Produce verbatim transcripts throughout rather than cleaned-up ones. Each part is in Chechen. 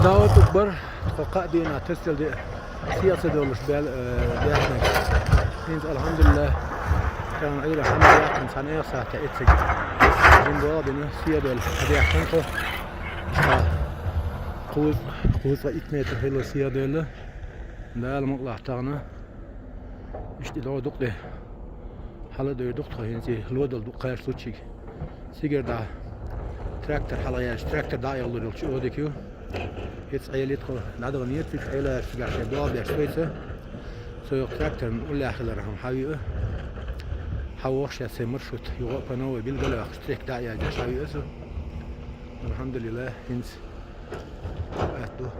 Дала тӀуббар, тхо кхаа дийнахьа тасдала де сеца долуш бел, э, даьхниг. ХӀинца, алхьамдулиллахӀ, тахана Ӏуьйре хьан яхна цхьана эха сахьтехь эцциг. Жим бала бина, сеца долуш хьадаьхна тхо. Ша кхузткъа, кхузткъа итт метр хилла сеца долуш. Дала мукъалахь тахана. Иштта и догӀу дукха де. Хьала а дойр дукха тхо хӀинца и лодал дукха кхаьрча луччиг. Цигара дӀа трактор хьалагӀаьрча, трактор дӀа а йолур йолчу оха дика ю. ХӀинца Ӏелийтахо дӀадаханера цига Ӏелаьрчу цигахь шайн дола беш сойца. Со йоккха тракторна уллехь хилархьама хьан виъа. Хьан воху шаьс сайн маршрут, юха а по новой билгалваьккхуш, трек дӀа а яздеш хьан виъа со. Алхьамдулиллах, хӀинца атта ду.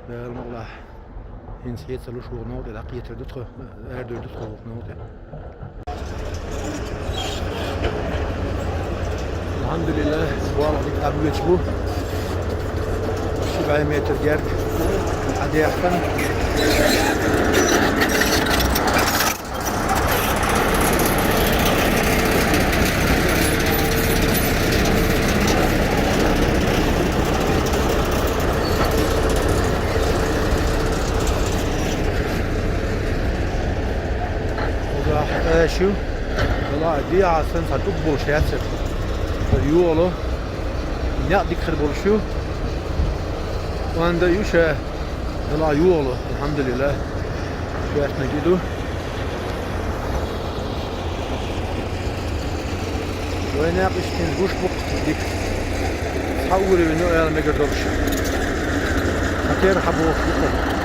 Дала мукъалахь. ХӀинца хьеца луш ву новкъа тӀе, дӀакхетар ду тхо, арадуьйр ду тхо ву новкъа тӀе. Алхьамдулиллах, болх дика дӀабоьдуш бу. Ши бӀе метр герга хьадаьхкина. Оза, э, шу. Вала, диа сан ца туббул шецер. Юоло. Ня дикхар болуш ю. Ванда юша. Дала юхало, алхьамдулиллах. Шоьртниг и ду. Вайн некъ иштта гуш бу-кх дика. Цхьа уровень ю ала мегар долуш. Хьан тера хьан боху бу-кх.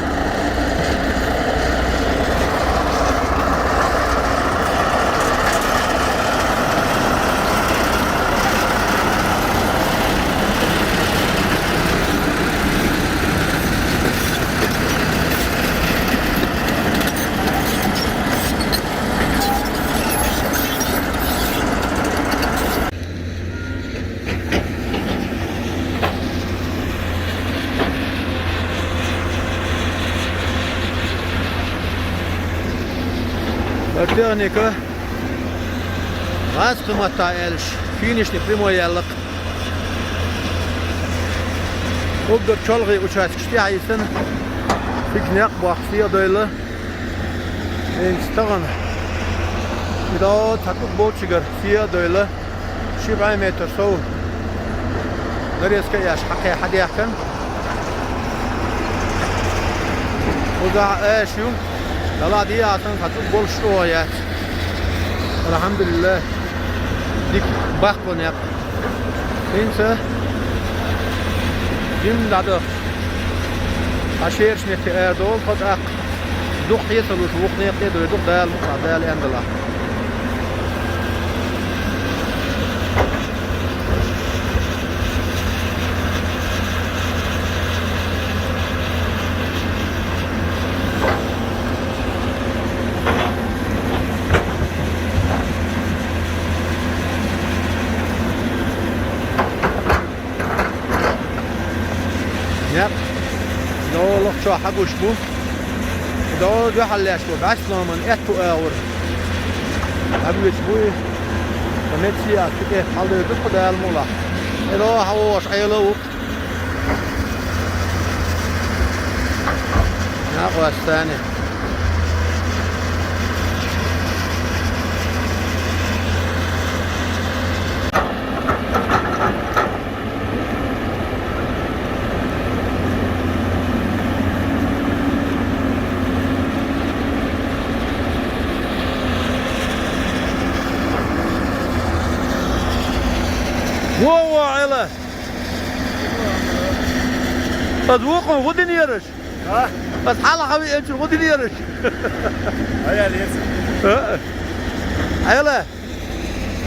Техника. Газ хӀумма аьллаш, финишный прямой яьлла-кх. Уггар чолхе участкаш тӀехьийсина, цига некъ бохку схьа а дойла. ХӀинца тахана, и дӀо цхьа тӀуг болчигара схьа а дойла, ши бӀе метр сов нарезка а еш, хьакхе хьадаьхкина. Кхузахь аша ю, далахь дехьа сан цхьа тӀуг болуш чӀогӀа яц. Алхьамдулиллах, дика баккхо некъ. ХӀинца жим дӀадахча, хьан шераш метте арадолу тхо тӀаккха. Дукха хьесалуш вукху некъа тӀе а дойр ду-кх, Дала мукъалахь, Дала аьнна далахь. Некъ, дӀо лохчо хьагуш бу. ДӀо дуьхьал леш бу, бӀаьсломан аьтту агӀор. Хьабоьдуш буй, ткъа меца а цу тӀе хьалдойр ду-кх, Дала мукъалахь. Э, дӀо хьан вогӀуш Ӏела ву-кх. Накъо ас царна. Во, во, Ӏела! Ас вукхун гӀу динераш? А? Ас хьалха хьавиъначуьра гӀу динераш? Аял еци. А? Ӏела,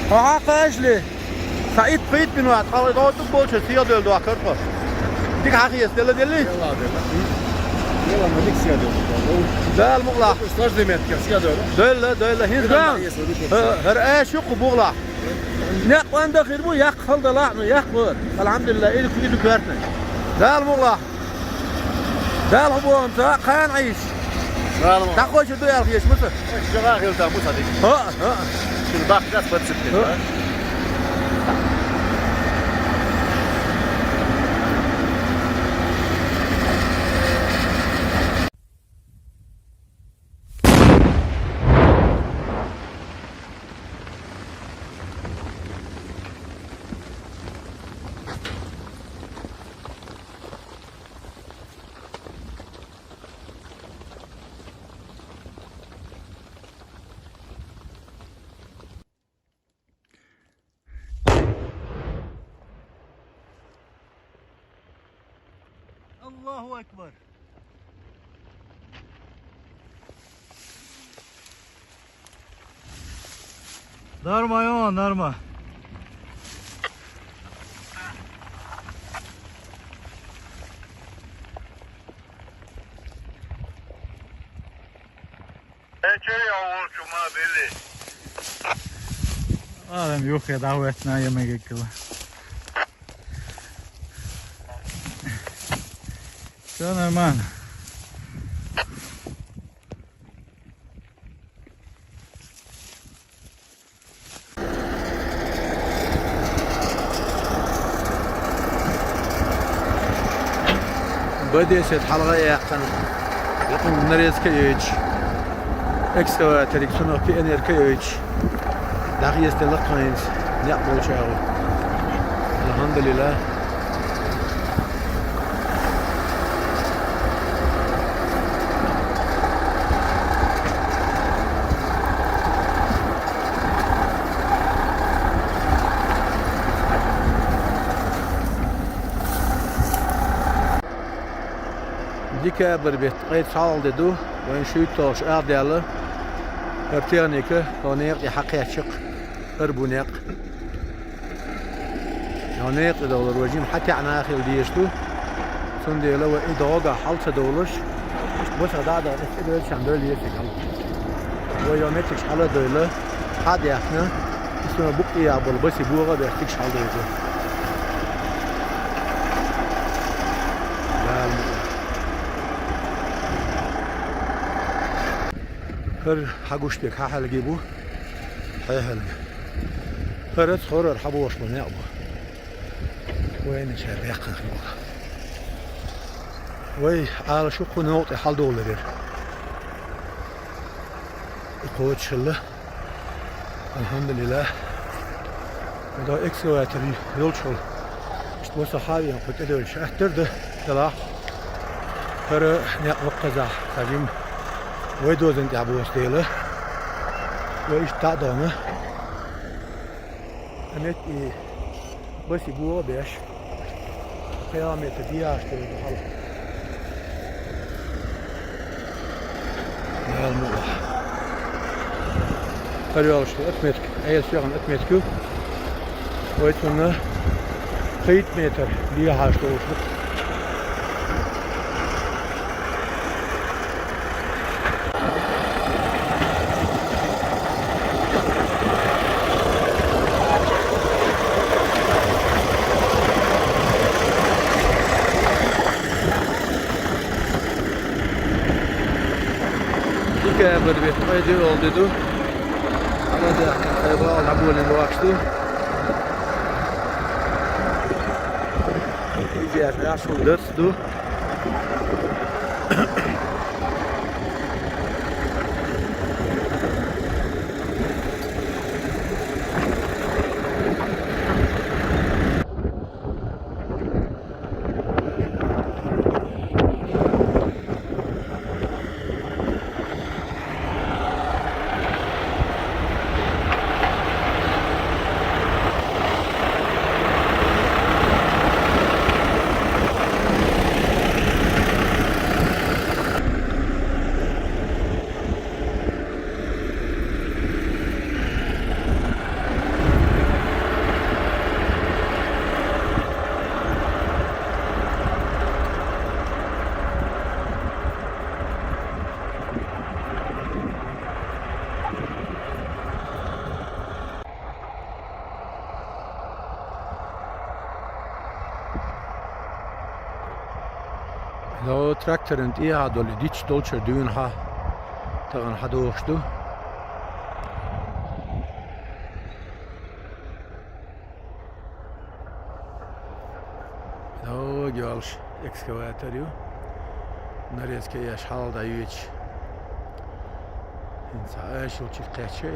хьо хьакхаьчли? Сан итт-пхийтта минот, хьалха дӀо тӀуг болчу схьа а дойла дохкар тхо. Дика хьан хеза, делла делли? Делла, делла. Делла, ма дика схьа а дойла. Дала мукъалахь. Сложный метка схьа а дойла. Дойла, дойла. ХӀинца дан. ХӀа, хӀара аша ю-кх бухалахь. Некъ ван дан хир бу, яккха хала далахь, ну, яккха вара. Алхьамдулиллах, и ду, и ду коьртаниг. Дала мукъалахь. Дала хӀу боху ца кхана Ӏийш. Дала мукъалахь. ДӀакхочур ду аьлла хеташ ма ца. Жага хилта ма ца дика. ХӀа, хӀа. Шил баккхас подцепить, хӀа? Да? Аллаху акбар. Норма, ё, норма. Э, чё я волчу ма били? Адам юхе давет на емеге кила. Всё нормально. Б десять хьалха яьккхина. Юкъа нарезка йойтуш. Экскаваторе цунах пионерка йойтуш. ДӀахьестина лакхарчу некъ болчара. Алхьамдулиллахь. Декабрь беттан ткъе цхьалгӀа де ду, вайн шуьйтталгӀаш ара даьлла, хӀара техника хӀокху некъа тӀе хьакхаьчна-кх, хӀара бу некъ. Хьо некъа тӀе довлар вай жима хьатаьӀна хила дезаш ду. Цундела вай и догӀа хьал ца довлуш, иштта басах дӀа а даха, иштта тӀедевлчарна девлла еза хьал. Вай йо меттигаш хьала а девлла, хьа а даьхкина, и суна букъ тӀехь болу баси богӀа а беттигаш хьала девлла. Дала мукъ лахь. ХӀара хьагуш дерг хьан хьаьлга бу? Хьан хьаьлга. ХӀара ца хӀорара хьабохуш болу некъ бу. Вайна шаьра баьккхина хир бу. Вай Ӏалашо кху новкъа тӀе хьаладовлар яра. И кхочушхилла. Алхьамдулиллахь. Ма до экскаватор йолчухула. Иштта васа хьа а веана, кху тӀедевлча аттар дан делахь. ХӀара некъ ваккхазахь, цхьа жима вай дозанна тӀехь боцу дела. Вай иштта дӀа а догӀна. Амет и баси богӀа а беш. Кхиаметр дехьаш долу ду хьала. Дала мукъ лахь. ХӀара йолуш ду отметка, Ӏеса яхана отметка ю. Вай цунна кхийтта метр дехьаш долуш ду. Декабрь беттан ткъе доьалгӀа де ду. Хьала а даьхкина, тхайн бала дӀаболийна бохуш ду. Иза аьлла, шун дарс ду. Ло тракторан тӀехьа долу дитт долчуьра дуьйна хьан тахана хьадохуш ду. Догга йолуш экскаватор ю. Нарезка еш хьалха дӀайоьдуш. ХӀинца Ӏаш йолчуьра кхеччи.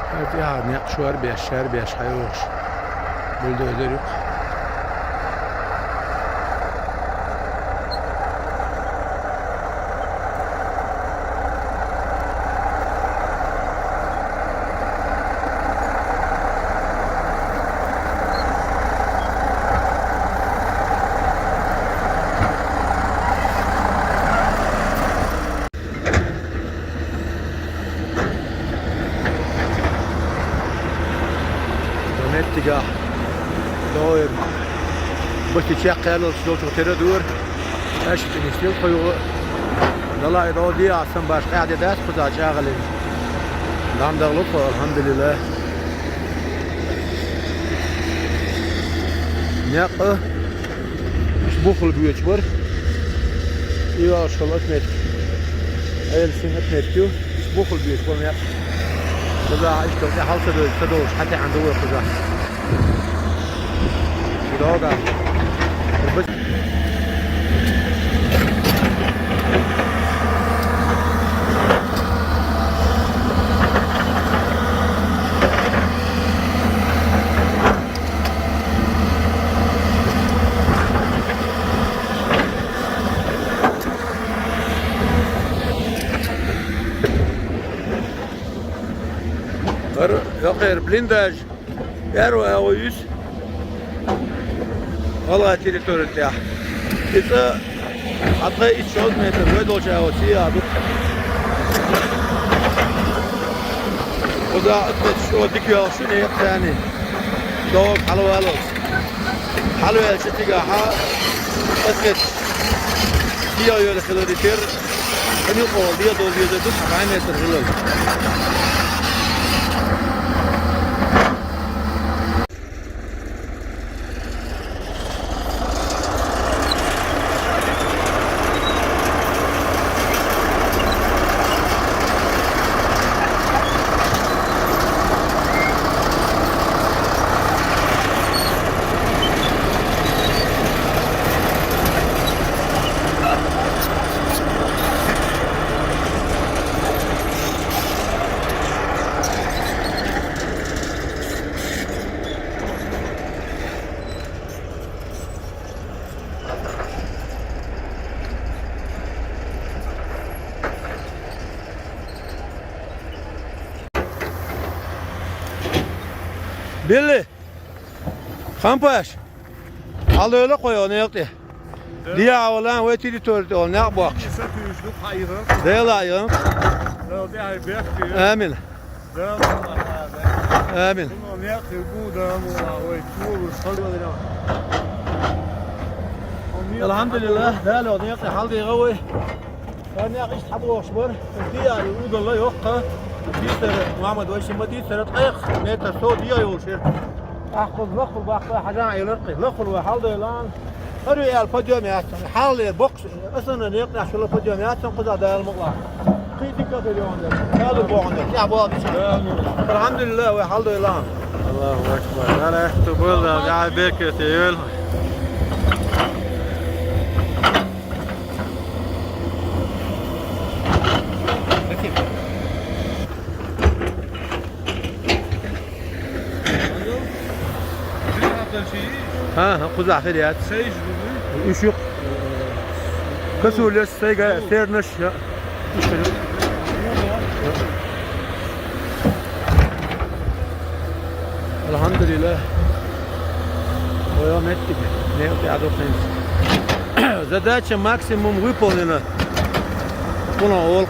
ХӀара тӀехьа некъ шорбеш, шарбеш хьайогӀуш. Бульдозер ю-кх. Цигахь догӀур бати чекхъяллалц долчух тера дур. Аша тӀе нислел тхо югӀу. Далла и догӀу диа асан баш къаьхьа де дац кхуза чӀагӀалин. Дам дагӀлу тхо, алхьамдулиллахӀ. Некъ а бухал боьчу бара. И йолуш хала отметка. Ӏелашин отметка ю. Бухал боьчу бара некъ. Кхуза иштта тӀе хьал ца долуш, ца долуш, хьан тӀехьана ду вай кхуза. ДогӀа. ХӀара йоккхера блиндаж. Первый агӀо юьсу гӀалгӀай территори тӀехь. И цӀа хьан тхай итт шовзткъа метр вай долчу агӀо цига а ду. Кхуза а тхаьчча чӀогӀа дика йоьлхуш ю некъ царний. ДогӀа хьалаваллалц. Хьалаваьлча цигахьа тӀекхеташ, дегӀайоьлла хиларе терра, къамел къола дегӀ долу везар ду, цхьа метр хилар. Билли! Хампаш! Хьалдойла кхо йо некъа тӀе. Дехьа валан вай территори тӀе некъ боккхуш. Дела а йо. Амин. Амин. Алхьамдулиллах, Дала некъа тӀе хьалдийгӀа вай. Сан некъ иштта хьабохуш бара. Диари удалла йоккха. Дийцара, Мухьаммад, вайшимма дийцара, ткъех метр со диа йолуш яра. Ахь кхуза лаххула баккха хьажан Ӏелар кхин. Лаххула вай хьалдойла. ХӀара ю аьлла подъем яц. Хьаллера боккхуш, аса некъ тӀехь шула подъем яц, кхуза Дала мукъалахь. Кхин дика хир йогӀун дара. Дала бохун дара. ТӀехь боху дича. Алхьамдулиллах, вай хьалдойла. Аллаху акбар. Дала ахту бул, Дала беркате йойла. ХӀан, хӀан, кхузахь хир яц. Уьш ю-кх. Касулес, сайга, сернаш, я. Уьш хир ю. Алхьамдулиллах. Вай меттиг. Некъ тӀе а ду хӀинца. Задача максимум выполнена. Кхуна олу.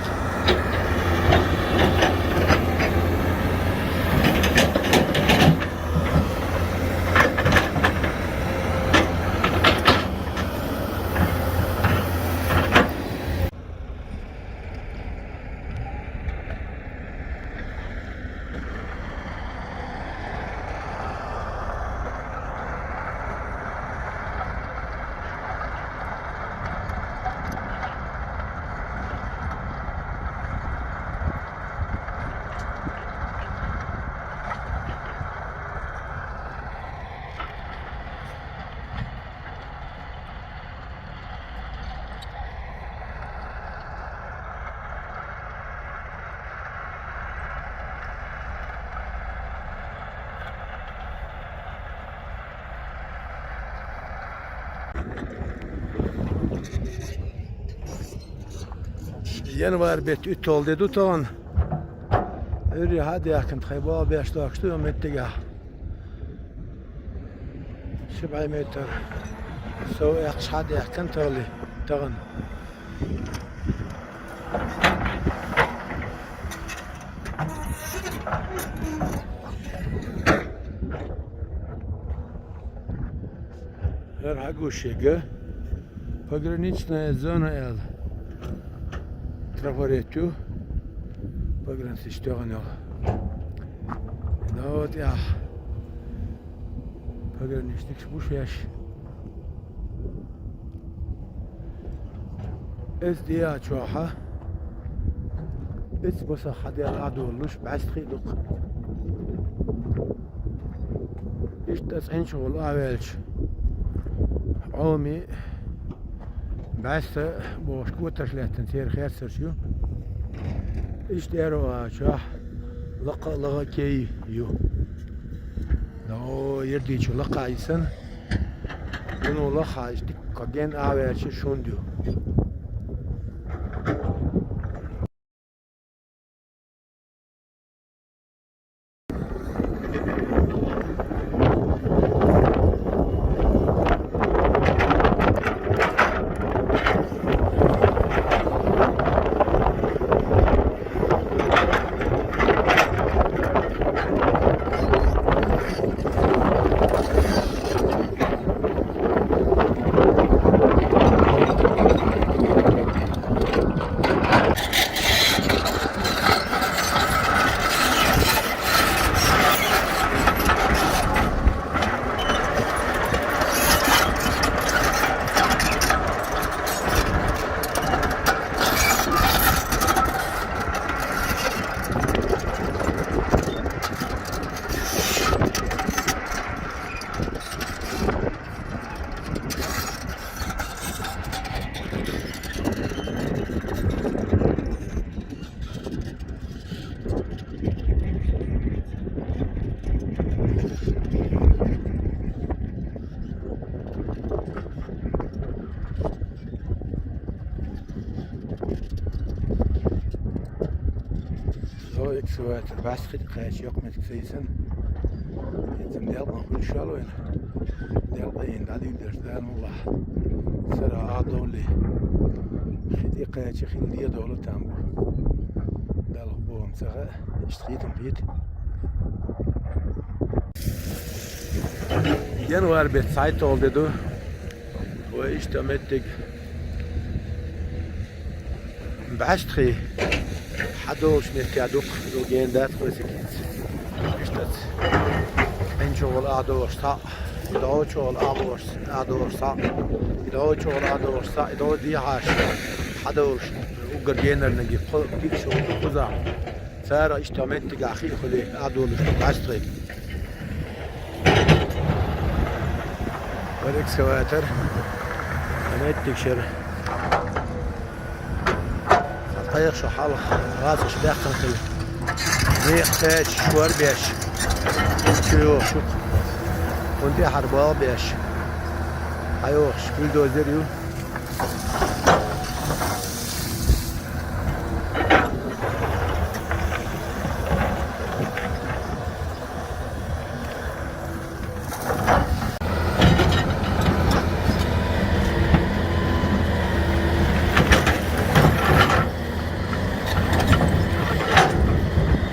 Январь беттан уьтталгӀа де ду тахана. Уьрре хьа а даьхкина, тхайн болх беш дохкуш ду меттигехь. Ши бӀе метр сов эккхаш хьа а даьхкина тахана. Дар хьагуш шега пограничная зона аьлла. Трафарет ю. Погранцича тоьхна йола. Да вот я. Пограничникаш бу шоаш. Эс ди а чохь. Эц баса хьаделла а долуш, бӀаьста хи дукха. Иштта цӀенчу гӀула а ваьлча, Ӏоми бӀаьста бохуш коташ лаьттина церан херцарш ю. Иштта аьрру а чохь лакха а лагӀа а кей ю. Но ердичу лакха а йисана, вуно лакха а иштта дика ген а ваьлча шунда ю. Со экскаватор бац хи кхаьча йоккха меттиг ца йисана. ХӀинца делкъан хуьлуш йолу вайна. Делкъа йина дӀадуьйдеш Дала мукъалахь. Сара а довлий. Хи тӀе кхаьча хила де долу там бу. Далла бохам ца хаьа. Иштта хийтам хийта. Январь беттан цхьайтталгӀа де ду. Вай иштта меттиг. БӀаьста хи хьадолуш меттиг дукха, ду ген дац вай цига. Иштта цӀенчу гӀула а догӀуш цхьаъ, и дӀочу гӀула а догӀуш, а догӀуш цхьаъ, и дӀочу гӀула а догӀуш цхьаъ, и дӀо дехьаш хьадолуш, уггар генарниг кхо, кхо кхузахь. Цара иштта меттигахь хи а хуьлий, а долуш ду бӀаьста хи. Вара экскаватор. Меттиг шера. Сан кхайкхаша хьалха гӀазкхаша баьккхина хила. Некъ кхаьча, шор беш. Чу йохуш ю. Вон тӀаьхьара болх беш. Хьайохуш бульдозер ю.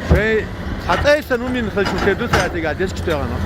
Шайн цхьа цӀе сан ву мин хезаш шу шен ду цаьртигахь дезачу тоьхна.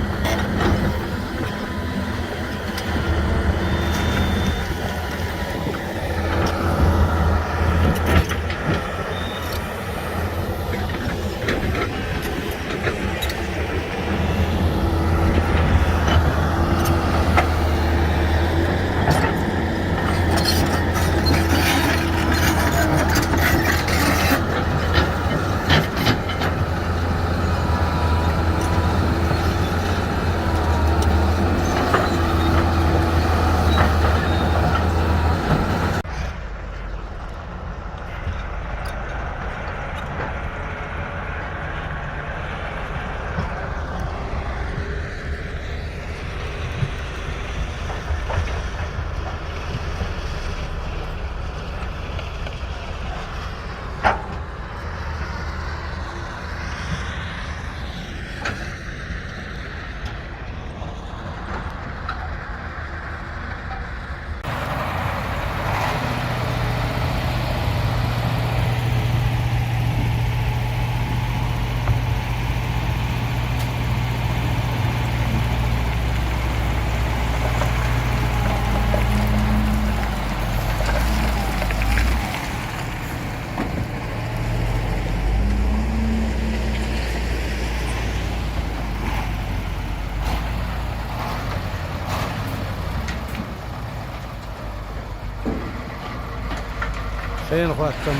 Эн хаттам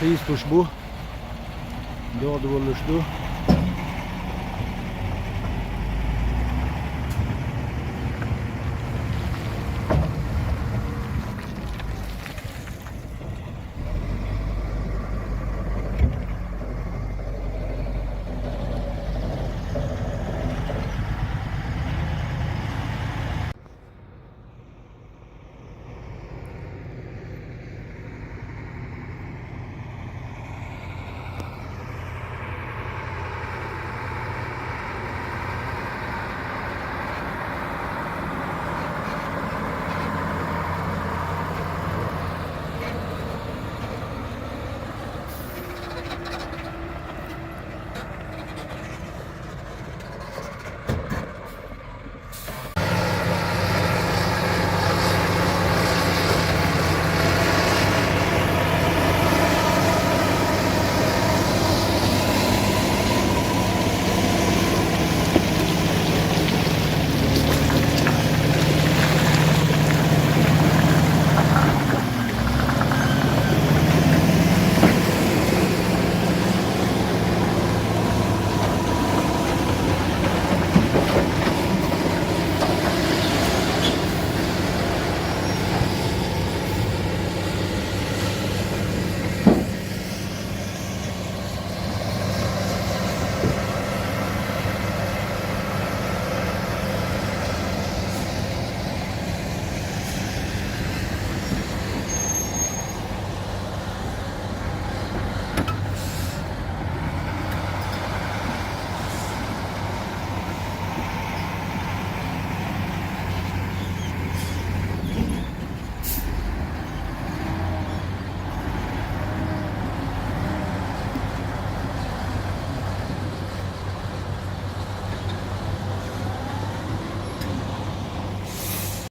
хийстуш бу. Догда болуш ду.